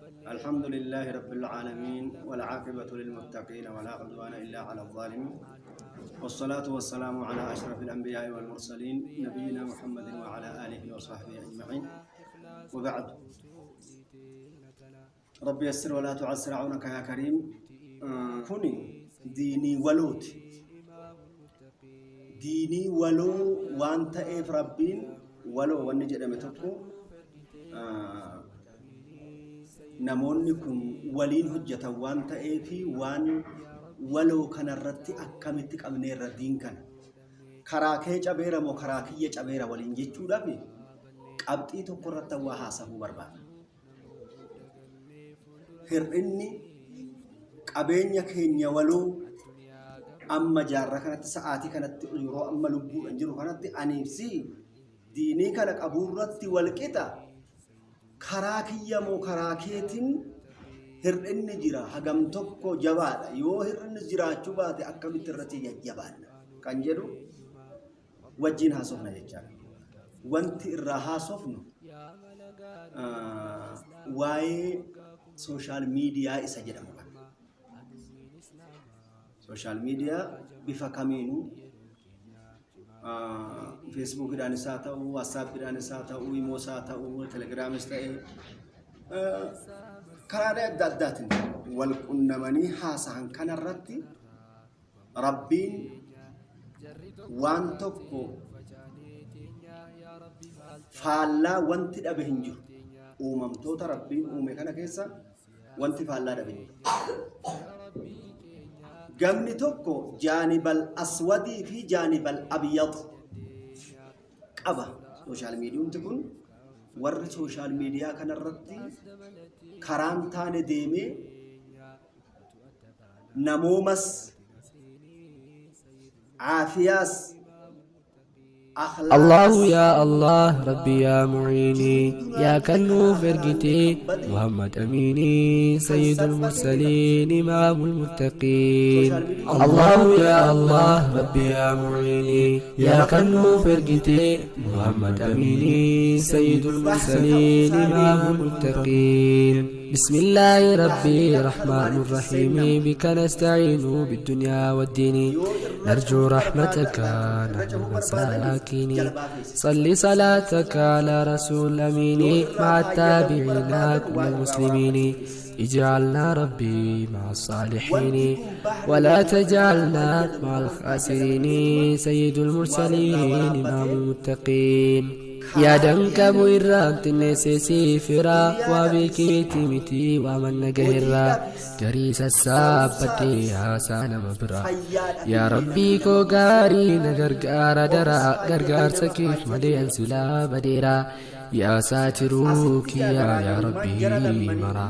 الحمد لله رب العالمين والعاقبة للمتقين ولا عدوان إلا على الظالمين والصلاة والسلام على أشرف الأنبياء والمرسلين نبينا محمد وعلى آله وصحبه أجمعين وبعد. ربي يسر ولا تعسر، عونك يا كريم. كوني ديني ولوت diinii waloo waan ta'eef Rabbiin waloo wanni jedhame tokko namoonni kun waliin hojjetan waan ta'eef, waan waloo kanarratti akkamitti qabneerra, diin kana karaa kee cabeera moo karaa kiyya cabeera waliin jechuudhaaf qabxii tokko irratti waa haasa'uu barbaada. Hir'inni qabeenya keenya waloo amma jaarraa kanatti, sa'aatii kanatti, yeroo amma lubbuudhaan jiru kanatti, aniifsi diinii kana qabuurratti walqixa, karaa kiyya moo karaa keetiin hir'inni jira, hagam tokko jabaadha, yoo hir'inni jiraachuu baate akkamitti irratti jajjabaanna kan jedhu wajjin haasofna jechaadha. Wanti irraa haasofnu waa'ee social media isa jedhamu kana. Social media bifa kamiinuu, Facebookiidhaanis haa ta'u, WhatsAppiidhaanis haa ta'u, Imoos haa ta'u, Telegramis ta'e, karaalee adda addaatiin wal qunnamanii haasa'an kanarratti Rabbiin waan tokko faallaa wanti dhabe hin jiru. Uumamtoota Rabbiin uume kana keessa wanti faallaa dhabe hin jiru. Gamni tokko jaanibal aswadii fi jaanibal abyad qaba. Social mediumti kun, warri social media kanarratti karaan taane deemee namoomas, aafiyaas, الله يا الله ربي يا معيني، يا كنوف ارقتي محمد أميني، سيد المرسلين، إمام المتقين. الله يا الله ربي يا معيني، يا كنوف ارقتي محمد أميني، سيد المرسلين، إمام المتقين. بسم الله ربي الرحمن الرحيم، بك نستعين بالدنيا والدين، نرجو رحمتك نحن المساكين. صل صلاتك على رسول الأمين، مع التابعين كل المسلمين. اجعلنا ربي مع الصالحين ولا تجعلنا مع الخاسرين، سيد المرسلين، إمام المتقين. Yaadan qabu irraan xinneessee fira waa beekeeti miti, waa manna gaherraa garii sassaabbadhee haasaa nama bira. Yaa Rabbii koo gaarii na gargaara daraa, gargaarsa keef malee an silaa badeera. Yaa saatiruu kiyyaa, yaa Rabbii mara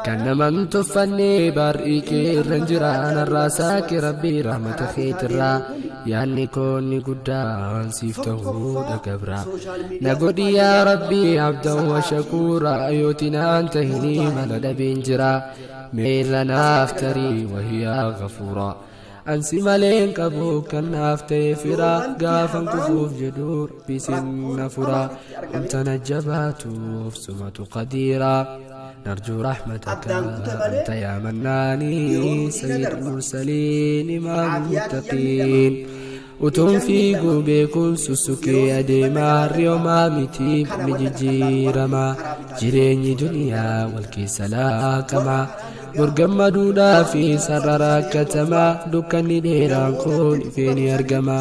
kan naman tuffanne, baar'ii kee irran jira, narraa saaqi Rabbii rahmata keetirraa. Yaanni koonni guddaan siif ta'uudha, gabra na godhi yaa Rabbii abdan wa shakuura. Yootinaan tahinii mala dhabeen jira, meerra naaf tarii wahiyaa gafuura. Ansi maleen qabu kan naaf ta'e fira, gaafan kufuuf jedhu Rabbi sinna fura. Wanta na jabaatuuf sumatu qadiira. نرجو رحمتك أنت يا مناني، سيد المرسلين، إمام المتقين. Utuun fiiguu beekuun sussukee adeemaa, riyoomaa miti ni jijjiirama. Jireenyi duniyaa wal keessa laaqama, borgammaduudhaa fi sarara rakkatamaa. Dukkanni dheeraan kun ifee ni argama.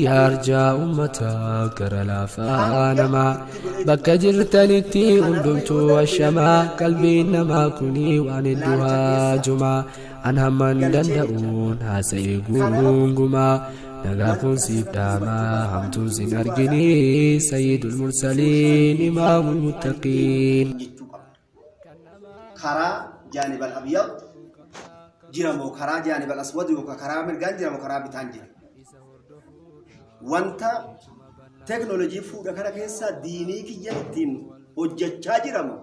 Yaa arjaa ummataa, gara laafaa namaa, bakka jirtanitti hundumtuu ashamaa. Qalbiin namaa kuni waan hedduu haajumaa, an hamman danda'uun haasa'ee guungumaa. Nagaa kun siif dhaamaa, hamtuun sin argini, sayyidul mursaliin, imaamul muttaqiin. Jechuu qabna. Karaa jaanibal abyad jira moo karaa jaanibal aswad, yookaan karaa mirgaan jira moo karaa bitaan jira? Wanta teeknoolojii fuudha kana keessa diinii kiyya ittiin hojjechaa jira moo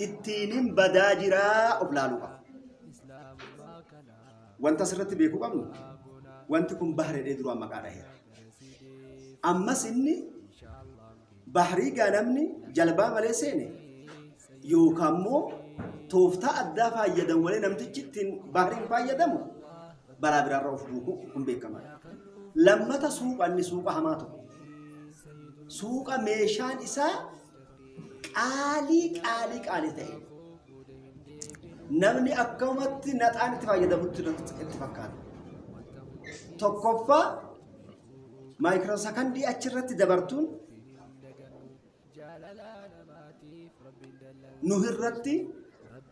ittiinin badaa jiraa, of laaluu qaba. Wanta asirratti beekuu qabnu, wanti kun bahreedhee duraan maqaa dhaheera. Ammas inni bahrii gaa namni jalbaa malee seene yookaan immoo Tooftaa addaa faayyadamu malee namtichi ittiin bahriin faayyadamu balaa biraarra of buuku kun beekamaadha. Lammata suuqa inni suuqa hamaa tokko. Suuqa meeshaan isaa qaalii qaalii qaalii ta'e. Namni akkamatti naxaan itti fayyadamutti itti fakkaata. Tokkoffaa maayikiroo achirratti dabartuun nu irratti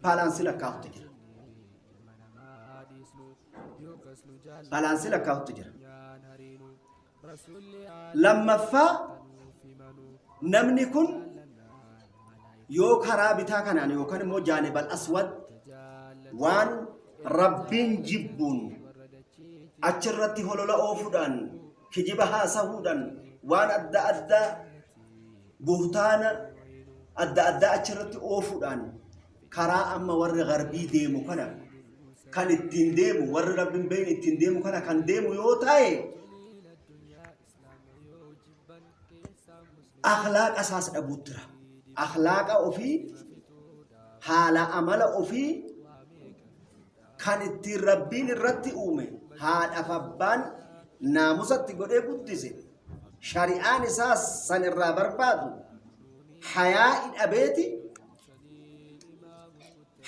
baalaansii lakkaa'utti jira. Baalaansii lakkaa'utti jira. Lammaffaa namni kun yoo karaa bitaa kanaan yookaan immoo jaanibal aswad waan Rabbiin jibbuun achirratti holola oofuudhaan, kijiba haasahuudhaan, waan adda addaa, buhtaana adda addaa achirratti oofuudhaan, karaa amma warri garbii deemu kana kan ittiin deemu, warri Rabbiin beeyne ittiin deemu kana kan deemu yoo ta'e, akhlaaqa isaas dhabuutti jira. Akhlaaqa ofii, haala amala ofii kan ittiin Rabbiin irratti uume, haadhaaf abbaan naamusatti godhee guddise, shari'aan isaas san irraa barbaadu, hayaa dhabeeti,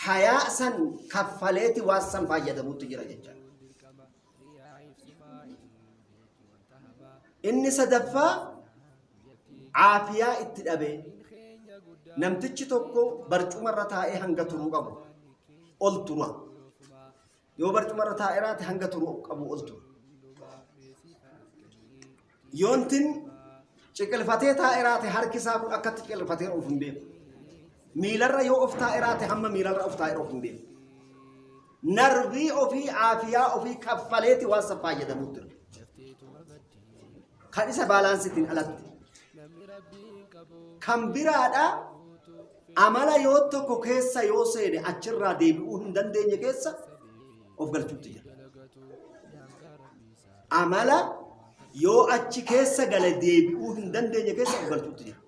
hayaa san kaffaleeti waan san fayyadamutti jira jechaadha. Inni sadaffaa caafiyaa itti dhabe. Namtichi tokko barcumarra taa'ee hanga turuu qabu ol tura. Yoo barcumarra taa'ee raate hanga turuu qabu ol tura. Yoontin ciqilfatee taa'ee raate harki isaa kun akkatti ciqilfatee of hin beeku. Miilarra yoo of taa'ee raate hamma miilarra of taa'ee of hin beeku. Narvii ofii, aafiyaa ofii kaffaleeti waan san fayyadamuutti jira. Kan isa baalaansiitiin alatti. Kan biraadha, amala yoo tokko keessa yoo seene achirraa deebi'uu hin dandeenye keessa of galchuutti jira. Amala yoo achi keessa gale deebi'uu hin dandeenye keessa of galchuutti jira.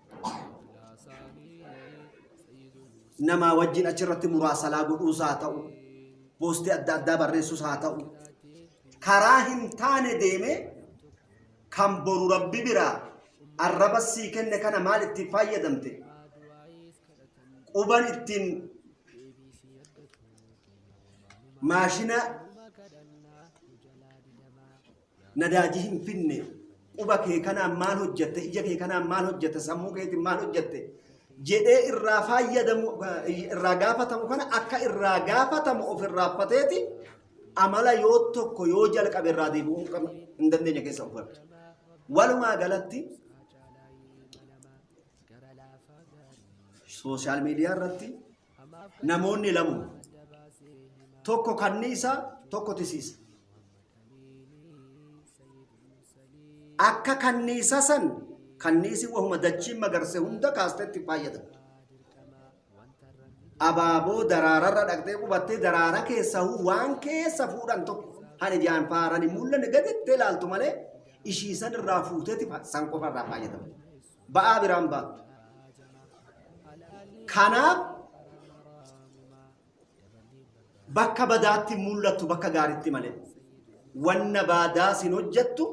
Namaa wajjin achirratti muraasalaa godhuus haa ta'u, poostii adda addaa barreessuus haa ta'u, karaa hin taane deemee kan boru Rabbi biraa arraba sii kenne kana maal ittiin fayyadamte, quban ittiin maashina nadaajii hin finne quba kee kanaan maal hojjette, ija kee kanaan maal hojjette, sammuu keetiin maal hojjette jedhee irraa fayyadamu, irraa gaafatamu kana akka irraa gaafatamu of irraaffateeti amala yoo tokko yoo jalqabe irraa deebi'uu hin dandeenye keessa of galcha. Walumaa galatti sooshaal miidiyaa irratti namoonni lamu, tokko kanniisa, tokko tisiisa. Akka kanniisa san, kanniisi wahuma dachiin magarse hunda kaastetti fayyadamtu. Abaaboo daraararra dhaqxee qubattee daraara keessa waan keessa fuudhan tokko han ijaan faaran hin mul'anne gaditti ilaaltu malee ishii san irraa fuuteeti san qofa irraa fayyadamtu. Ba'aa biraan baattu. Kanaaf bakka badaatti hin mul'attu, bakka gaariitti malee. Wanna baadaa sin hojjettu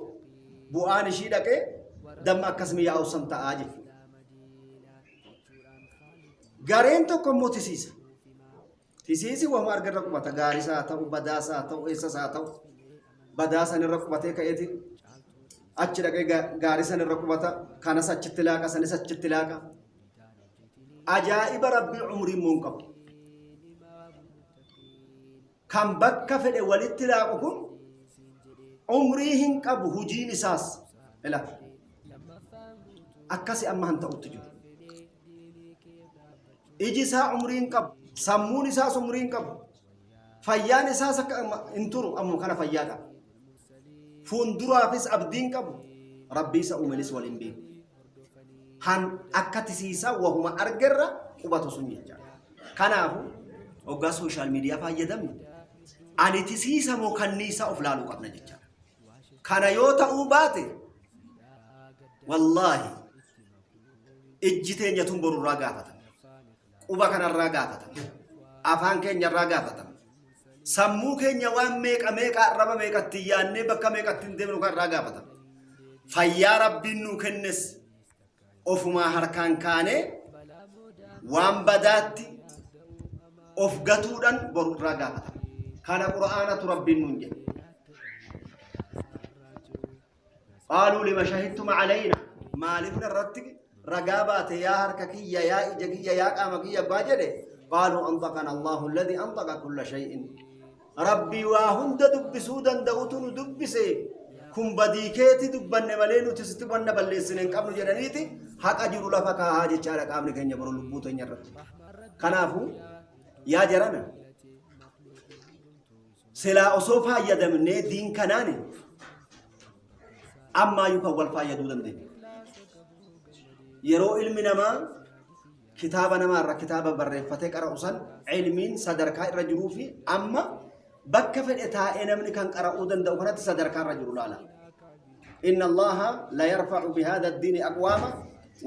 bu'aan ishii dhaqee damma akkas miyaa'u san ta'aa jechuudha. Gareen tokko immoo tisiisa. Tisiisi wahuma argarra qubata, gaariis haa ta'u, badaas haa ta'u, eessas haa ta'u. Badaa san irra qubatee ka'eeti achi dhaqee gaarii san irra qubata, kanas achitti laaqa, sanis achitti laaqa. Ajaa'iba Rabbii, umrii immoo hin qabu. Kan bakka fedhe walitti laaqu kun umrii hin qabu, hujiin isaas ila akkasi amma han ta'utti jiru. Iji isaa umrii hin qabu, sammuun isaas umrii hin qabu, fayyaan isaas akka hin turu, ammoo kana fayyaa qaba. Fuulduraafis abdii hin qabu, Rabbii isa uumenis waliin beeku. Han akka tisiisaa wahuma argerra qubatu sun jecha. Kanaafu hoggaa sooshaal miidiyaa fayyadamnu ani tisiisa moo kanniisaa of laaluu qabna jechaadha. Kana yoo ta'uu baate, wallaahi ijji teenya tun borurraa gaafatama. Quba kanarraa gaafatama. Afaan keenya irraa gaafatamna. Sammuu keenya waan meeqa meeqa arraba meeqatti yaannee bakka meeqatti hin deemnu kan irraa gaafatamna. Fayyaa Rabbiin nuu kennes ofumaa harkaan kaanee waan badaatti of gatuudhaan boru irraa gaafatama. Kana Qur'aanatu Rabbiin nuun jedhe. Qaaluu lima shahidtum alayna, maaliif narratti ragaa baate yaa harka kiyya, yaa ija kiyya, yaa qaama kiyya abbaa jedhe. Qaaluu anxaqana Allahu alladhi anxaqa kulla shay'in, Rabbii waa hunda dubbisuu danda'utu nu dubbise, kun badii keeti dubbanne malee nuti sitti wanna balleessine hin qabnu jedhaniiti haqa jiru lafa kaahaa jechaadha qaamni keenya boru lubbuu teenya irratti. Kanaafuu yaa jarana, silaa osoo faayyadamnee diin kanaani ammaayyuu kan wal faayyaduu dandeenya. Yeroo ilmi namaa kitaaba namaarra kitaaba barreeffatee qara'u san ilmiin sadarkaa irra jiruu fi amma bakka fedhe taa'ee namni kan qara'uu danda'u kanatti sadarkaa irra jiru laala. Inna Allaha la yarfa'u bihadha ad-diini aqwaama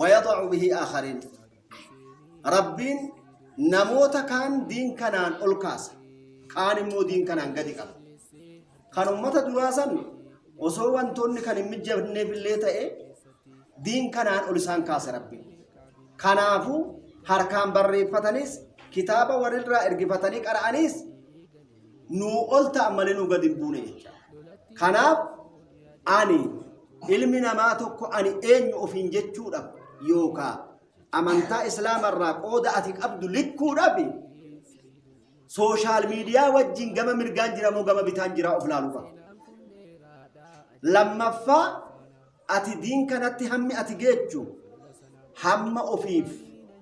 wa yada'u bihi akhariin. Rabbiin namoota kaan diin kanaan ol kaasa. Kaan immoo diin kanaan gadi qaba. Kan ummata duraa san osoo wantoonni kan hin mijjafneef illee ta'e diin kanaan ol isaan kaase Rabbiin. Kanaafuu harkaan barreeffatanis kitaaba walirraa ergifatanii qara'anis nuu ol ta'an malee nuu gadi hin buune jecha. Kanaaf ani ilmi namaa tokko ani eenyu ofiin jechuudhaaf yookaa amantaa islaamarraa qooda ati qabdu likkuudhaaf social media wajjin gama mirgaan jira moo gama bitaan jira of laaluu qaba. Lammaffaa, ati diin kanatti hammi ati geechu hamma ofiif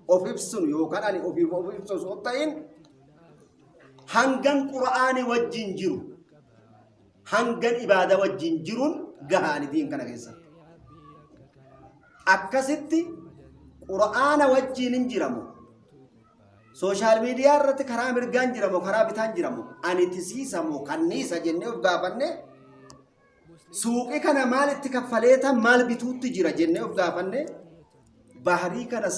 of ibsinu yookaan ani ofiif of ibsu osoo ta'in, hangan qura'aani wajjin jiru, hangan ibaada wajjin jiruun gahaani diin kana keessatti. Akkasitti qura'aana wajjin hin jiramu. Social media irratti karaa mirgaan jiramu, karaa bitaan jiramu, ani tisiisamu kanniisa jennee of gaafanne, suuqii kana maal itti kaffaleeta maal bituutti jira jennee of gaafanne, baharii kana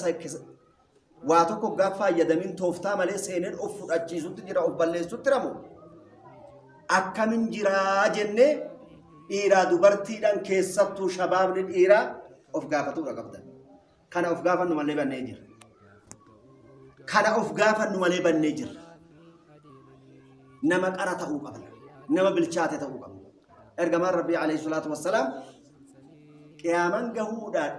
waa tokko gaaf fayyadamin tooftaa malee seeneen of fudhachiisutti jira, of balleessutti jiramu, akkamin jiraa jennee dhiiraa dubartiidhaan, keessattuu shabaabni dhiiraa of gaafatuudha qabdan. Kana of gaafannu malee bannee jira. Kana of gaafannu malee bannee jirra. Nama qara ta'uu qabna. Nama bilchaate ta'uu qabna. Ergamaan Rabbii alayhi salaatu wassalaam qiyaaman gahuudhaan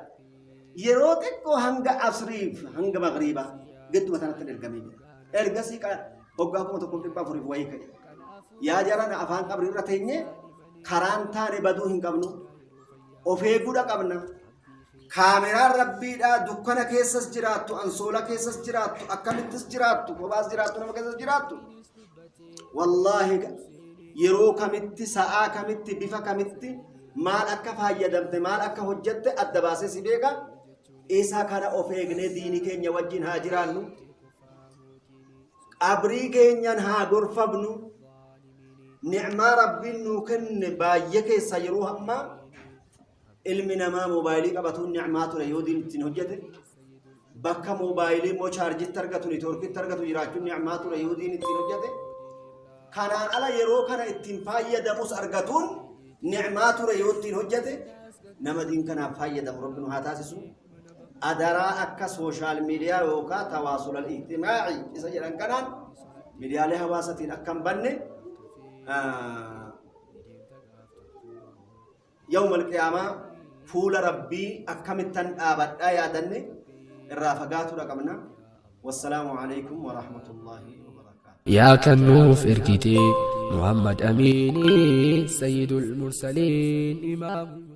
yeroo xiqqoo hanga asriif hanga magriibaa gidduma sanatti ergamee jira. Ergasii waggaa 1400 wayii ka'e. Yaa jarana, afaan qabrii irra teenye karaan taane baduu hin qabnu. Of eeguudha qabna. Kaameraan Rabbiidhaa dukkana keessas jiraattu, ansoola keessas jiraattu, akkamittis jiraattu, kophaas jiraattu, nama keessas jiraattu. Wallaahi yeroo kamitti, sa'aa kamitti, bifa kamitti maal akka fayyadamte, maal akka hojjette adda baasee si beeka. Isa kana of eegnee diinii keenya wajjin haa jiraannu. Qabrii keenyan haa gorfamnu. Ni'maa Rabbiin nuu kenne baay'ee keessa yeroo ammaa ilmi namaa moobaayilii qabatuun ni'maa ture yoo diin ittiin hojjete, bakka moobaayilii immoo chaarjitti argatu, niitoorkitti argatu jiraachuun ni'maa ture yoo diin ittiin hojjete, kanaan ala yeroo kana ittiin fayyadamus argatuun ni'maa ture yoo ittiin hojjete. Nama diin kanaaf fayyadamu Rabbi nu haa taasisu. Adaraa akka social media yookaan tawaasulal ijtimaa'i isa jedhan kanaan miidiyaalee hawaasatiin akka hin banne. Yawma alqiyaamaa fuula Rabbii akkamittan dhaabadhaa yaadanne irraa fagaatuudha qabna. Wassalaamu alaikum warahmatullaahi wabarakaatu. Yaa kan nuuf ergite Muhammad Amiinii, Sayyidul Mursaliin, Imaamul